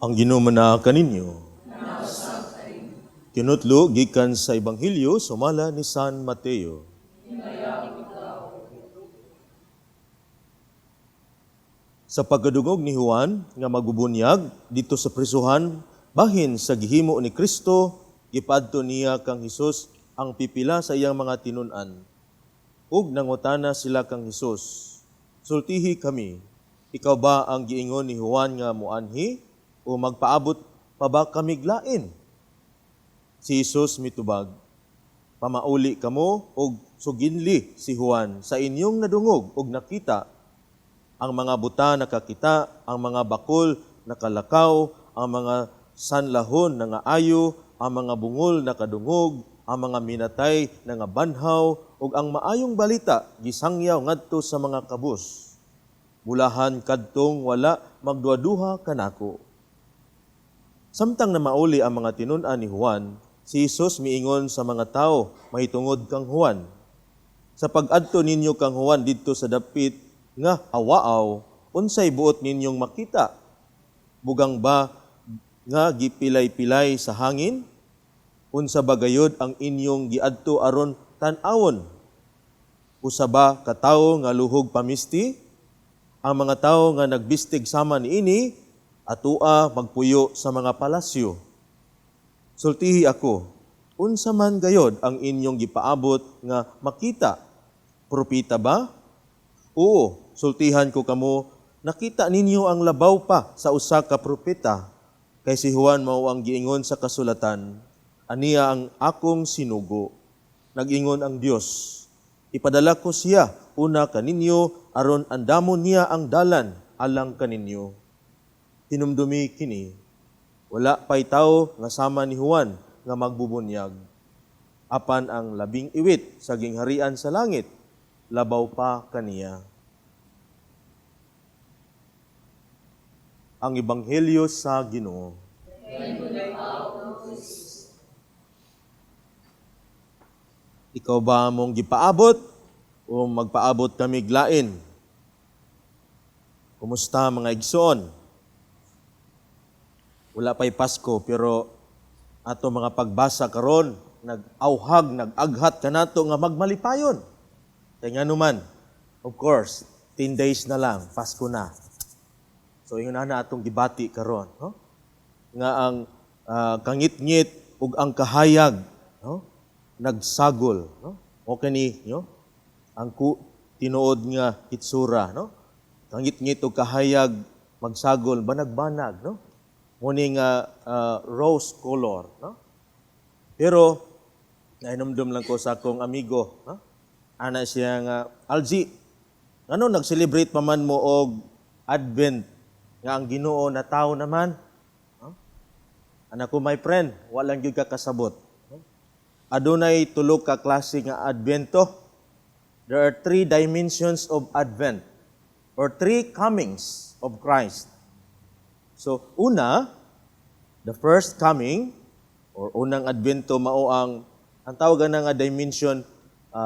Ang Ginoo manaa kaninyo. Kinutlo gikan sa Ebanghelyo sumala ni San Mateo. Sa pagkadungog ni Juan nga magbubunyag didto sa prisuhan bahin sa gihimo ni Kristo, gipadto niya kang Hesus ang pipila sa iyang mga tinun-an. Ug nangutana sila kang Hesus, "Sultihi kami, ikaw ba ang giingon ni Juan nga muanhi o magpaabot pa ba kamig lain?" Si Jesus mitubag, "Pamauli kamo og suginli si Juan sa inyong nadungog og nakita. Ang mga buta nakakita, ang mga bakol nakalakaw, ang mga sanlahon nangaayo, ang mga bungol nakadungog, ang mga minatay nangabanhaw, ug ang maayong balita gisangyaw ngadto sa mga kabus. Bulahan kadtong wala magduhaduha kanako." Samtang namauli ang mga tinun-an ni Juan, si Jesus miingon sa mga tawo mahitungod kang Juan, "Sa pag-adto ninyo kang Juan didto sa dapit nga awaaw, unsay buot ninyong makita? Bugang ba nga gipilay-pilay sa hangin? Unsa ba gayod ang inyong giadto aron tan-awon? Usa ba ka tawo nga luhog pamisti? Ang mga tawo nga nagbistig sama niini atua magpuyo sa mga palasyo. Sultihi ako, unsa man gayod ang inyong gipaabot nga makita? Propeta ba? Oo, sultihan ko kamo, nakita ninyo ang labaw pa sa usa ka propeta. Kay si Juan mao ang giingon sa kasulatan, 'Aniya ang akong sinugo. Nag-ingon ang Dios, ipadala ko siya una kaninyo aron andamon niya ang dalan alang kaninyo.' Hinumdumi kini, wala pay tawo nga sama ni Juan nga magbubunyag. Apan ang labing iwit sa gingharian sa langit, labaw pa kaniya." Ang Ebanghelyo sa Ginoo. Ikaw ba among gipaabot o magpaabot kami lain? Kumusta, mga igsoon? Wala pa'y Pasko, pero ato mga pagbasa karon nag-auhag, nag-aghat kanato nga magmalipayon. Kay nganuman, of course, 10 days na lang, Pasko na. So ingon na atong gibati karon, no? Nga ang kangitngit ug ang kahayag, no, nagsagol, no? Okay ni, no? Ang tinuod nga hitsura, no? Kangitngit ug kahayag magsagol, banag-banag, no? Muni nga rose color, no? Pero nahinumdum lang ko sa akong amigo, no? Ana siya nga, "Alzi, ngano nag-celebrate pa man mo og Advent nga ang Ginoo na tao naman?" No? Ana ko, "My friend, walang gyud ka kasabot. No? Adunay tulo ka klase nga Advento. There are three dimensions of Advent or three comings of Christ. So, una, the first coming or unang Advento mao ang tawag na nga dimension,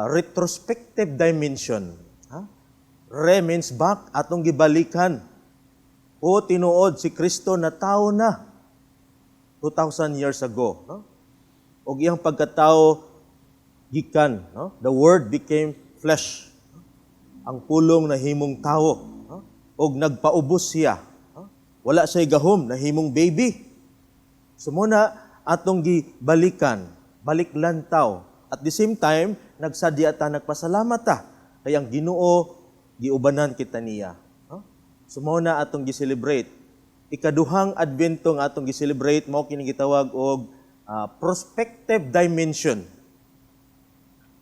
retrospective dimension. Ha? Re means back, atong gibalikan. O tinuod si Kristo na tao na 2,000 years ago, no? Og iyang pagkatao gikan, no? The Word became flesh. Ang pulong nahimong tao, no? Og nagpaubos siya. No? Wala siya'y gahom, nahimong baby. So muna atong gibalikan, balik lantaw. At the same time, nagsadya ta, nagpasalamat ta kay ang Ginoo giubanan kita niya. No? So mao na atong gi-celebrate. Ikaduhang Advento nga atong gi-celebrate mao kini gitawag og prospective dimension.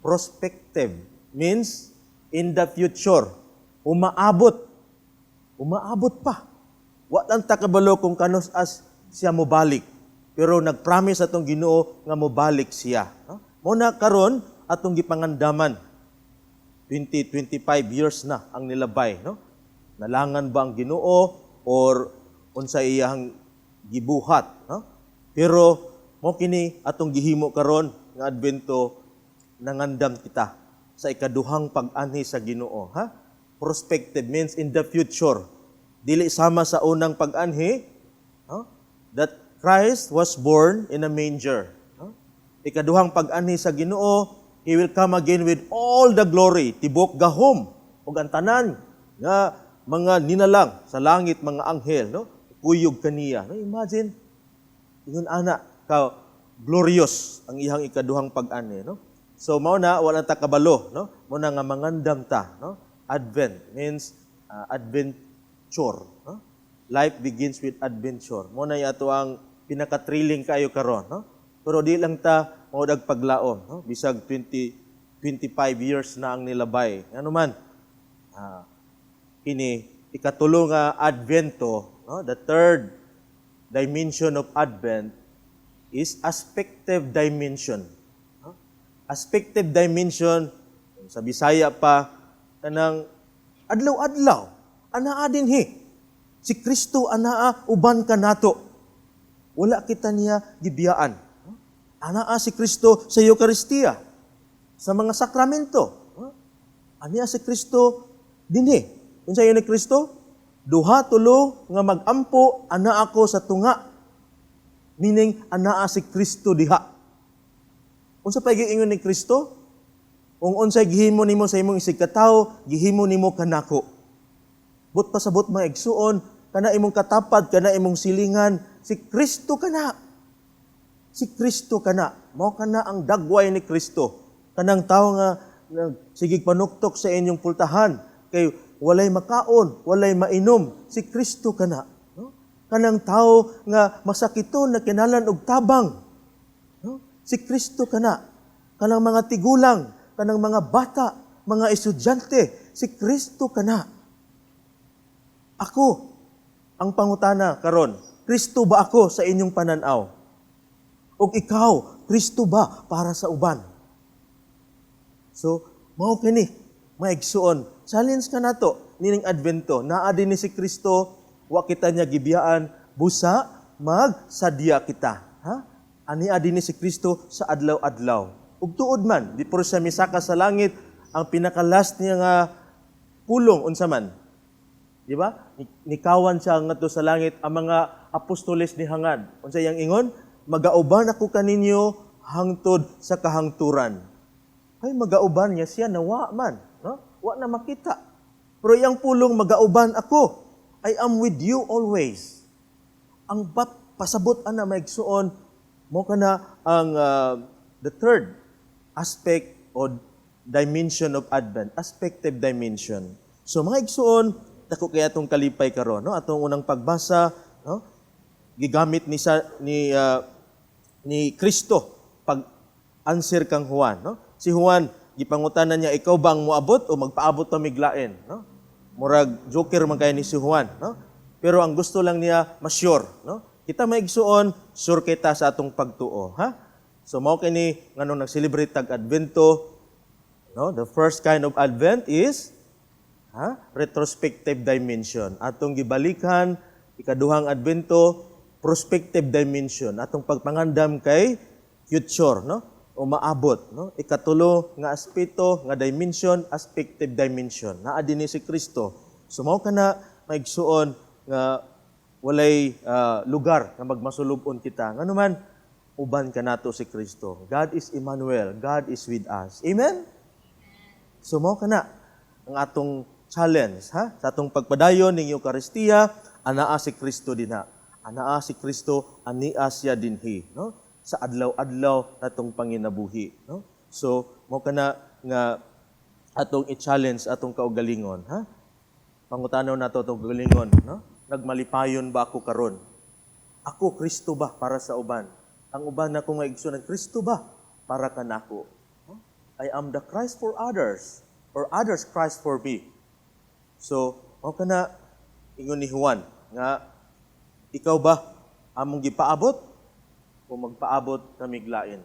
Prospective means in the future. Umaabot. Umaabot pa. Wa lang ta kabalo kung kanus-a siya mobalik. Pero nagpromise atong Ginoo nga mobalik siya. No? Mao na karon atong gipangandaman. 20, 25 years na ang nilabay, no? Nalangan ba ang Ginoo or unsa iyang gibuhat, no? Pero mo kini atong gihimo karon nga Advento, nangandam kita sa ikaduhang pag-anhi sa Ginoo, ha? Prospective means in the future. Dili sama sa unang pag-anhi, no? that Christ was born in a manger. No? Ikaduhang pag-anhi sa Ginoo, He will come again with all the glory, tibok gahom, ug ang tanan nga mga ninalang sa langit, mga anghel, no? Kuyog kaniya. No? Imagine, ingon ana ka glorious ang iyang ikaduhang pag-anhi, no? So mao na wala ta kabalo, no? Mao na nga mangandam ta, no? Advent means adventure, no? Life begins with adventure. Mao na ato ang pinaka-thrilling kayo karon, no? Pero di lang ta mao paglaom, no? Bisag 20 25 years na ang nilabay. Ano man? Kini ikatulo nga Advento, no? The third dimension of Advent is aspective dimension. No? Aspective dimension sa Bisaya pa, kanang adlaw-adlaw anaa dinhi. Si Kristo anaa uban kanato. Wala kita niya gibiyaan. No? Anaa si Kristo sa Eucharistia, sa mga sakramento. No? Ania si Kristo dinhi. Unsa ni Kristo? "Duha, tulo nga magampo, ana ako sa tunga." Meaning, anaa si Kristo diha. Unsa pa giingon ni Kristo? "Kung unsay gihimo nimo sa imong isigkatawo, gihimo nimo kanako." Buot pasabot, mga igsuon, kana imong katapad, kana imong silingan, si Kristo kana. Si Kristo kana. Mao kana ang dagway ni Kristo. Kanang tao nga sigig panuktok sa inyong pultahan, kay walay makaon, walay mainom, si Kristo kana. No? Kanang tao nga masakiton na kinahanglan og tabang. No? Si Kristo kana. Kanang mga tigulang, kanang mga bata, mga estudyante, si Kristo kana. Ako, ang pangutana karon, Kristo ba ako sa inyong pananaw? O ikaw, Kristo ba para sa uban? So, mao kini, mga igsuon, challenge ka nato nining Advento. Naa dinhi si Kristo, wa kita niya gibiyaan, busa magsadya kita. Ha? Ania dinhi si Kristo sa adlaw-adlaw. Ug tuod man, before siya misaka sa langit, ang pinaka-last niya nga pulong unsa man? Di ba? Nikawan siya ngadto sa langit, ang mga apostoles nihangad. Unsa iyang ingon? "Magauban ako kaninyo hangtod sa kahangturan." Ay, magauban niya siya nawa man, no? Wa na makita. Pero iyang pulong, "Magauban ako. I am with you always." Ang bat pasabot ana, mga igsuon, mao kana ang the third aspect o dimension of Advent, aspective dimension. So mga igsuon, dako kay atong kalipay karon, no? Atong unang pagbasa, no? Gigamit ni Kristo pag answer kang Juan, no? Si Juan gipangutana niya, "Ikaw ba ang moabot o magpaabot pa mig lain?" no? Murag joker man kay ni si Juan, no? Pero ang gusto lang niya ma-sure, no? Kita, mga igsuon, sure kita sa atong pagtuo, ha? So mao kini nganong nag-celebrate tag Advento, no? The first kind of Advent is, ha, retrospective dimension. Atong gibalikan. Ikaduhang Advento, prospective dimension. Atong pagpangandam kay future, no? O maabot, no? Ikatulo nga aspeto, nga dimension, aspective dimension. Naa dinhi si Kristo. So mao kana, mga igsuon, nga walay lugar nga magmasulub-on kita. Ngano man, uban kanato si Kristo. God is Emmanuel. God is with us. Amen? So mao kana ang atong challenge, ha, sa atong pagpadayon ning Eucharistia, anaa si Kristo dinha. Anaa si Kristo, ania siya dinhi, no? Sa adlaw-adlaw natong panginabuhi, no? So mao kana nga atong i-challenge atong kaugalingon, ha? Pangutanaw nato atong kaugalingon, no? Nagmalipayon ba ako karon? Ako, Kristo ba para sa uban? Ang uban nako nga igsoon, Kristo ba para kanako? No? I am the Christ for others or others Christ for me. So, mao kana ingon ni Juan nga, "Ikaw ba among gipaabot o magpaabot kamig lain?"